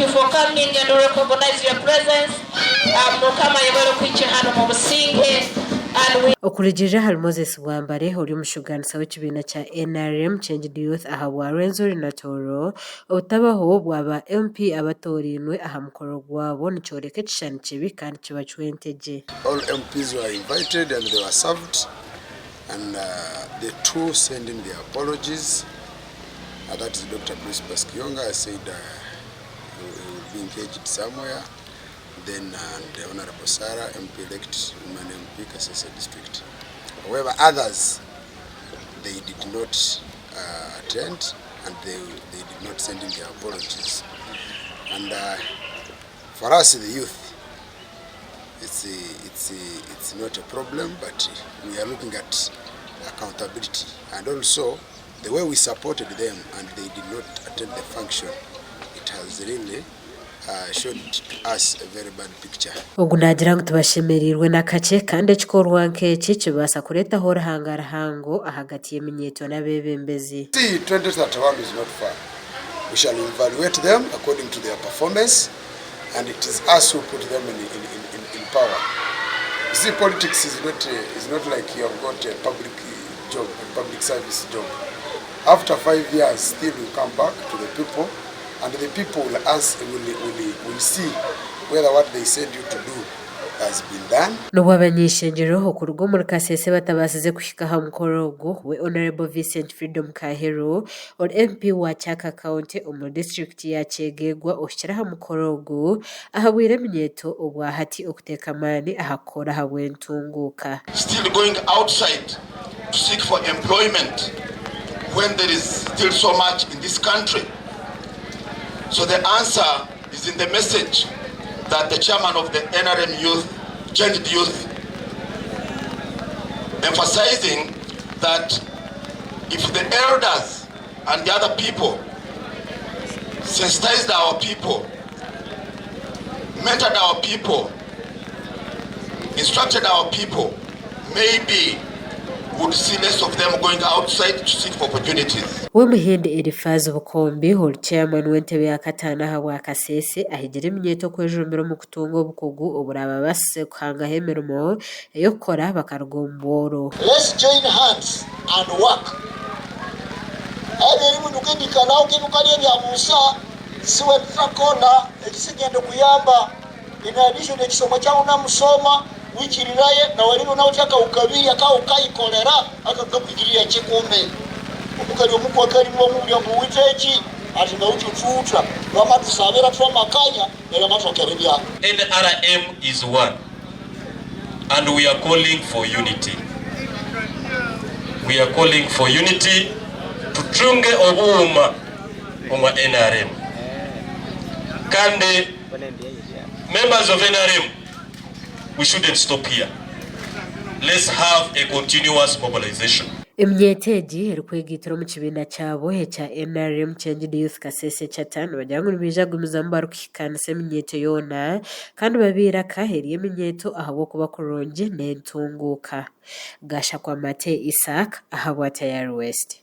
you for coming and we recognize your presence. Mukama ayebare kuhikya hanu omu businge and we. Okurugiirira ahari Moses Bwambare ori omushugaanisa w'ekibiina kya NRM Changed Youth ahabwa Rwenzori na Tooro, obutabaho bwa ba MP abatoorainwe aha mukoro gwabo nikyoreka ekishushani kibi kandi kibacwa entegye. All MPs were invited and they were served and the two send in their apologies that is Doctor Crispus Kiyonga said he will be engaged somewhere then and the Honorable Sarah MP elect woman MP Kasese district. However, others they did not uh, attend and they, they did not send in their apologies. And uh, for us, the youth, it's, it's, it's not a problem, but we are looking at accountability and also the way we supported them and they did not attend the function, it has really uh, showed to us a very bad picture. Ogu naagira ngu tibashemereirwe na kakye kandi ekikorwa nk'eki kibaasa kureetaho oruhanga ruhango ahagati y'eminyeeto n'abeebembezi. See, 2031 is not far. We shall evaluate them according to their performance and it is us who put them in, in, in, in power. You see, politics is not, is not like you have got a public job, a public service job. After 5 years, still you come back to the people and the people will, ask, will, will, will see whether what they said you to do has been done. N'obu abany'eishengyero okuruga omuri Kasese batabaasize kuhika aha mukoro ogu, we Honourable Vincent Freedom Kaheru, ori MP wa Kyaka County omuri disiturikiti ya Kyegegwa ohikire aha mukoro ogu, ahabwire eminyeeto obwahati okuteeka amaani aha kukora ahabw'entunguuka. Still going outside to seek for employment when there is still so much in this country. So the answer is in the message that the chairman of the NRM Youth, Changed Youth, emphasizing that if the elders and the other people sensitized our people, mentored our people, instructed our people, maybe would see less of them going outside to seek for opportunities. We Muhindi Eliphaz Bukombi ori chairman w'entebe ya kataano ahabwa Kasese ahigire eminyeeto okwejumbira omu kutunga obukugu oburaababaasise kuhangaho emirimo ey'okukora bakaruga omu bworo. Let's join hands and work. Aye biri binu kebikali ebya munsa siwe tutakona ekisigenda okuyamba in addition ekisomo kyawu namusoma wikiriraye nawe rero nawe akawukabiri akawukayikolera akakakwigirira kikume omukali omukwakali mubamubulya mbu wite eki ati nawukyututa lwamatusabira twamakanya neryo amatokere bya NRM is one and we are calling for unity. We are calling for unity tutunge obuuma omwa NRM. Kandi members of NRM we shouldn't stop here. Let's have a continuous mobilization. Eminyeeto egi erikwegaitira omu kibiina kyabo ekya NRM Changed Youth Kasese Charter nibagira ngu nibaija kugumizamu barikuhikaanisa eminyeeto yoona kandi babe eiraka ery'eminyeeto ahabw'okuba kurungi n'entunguuka. Gashakwa-Mate Isaac ahabwa Tayari West.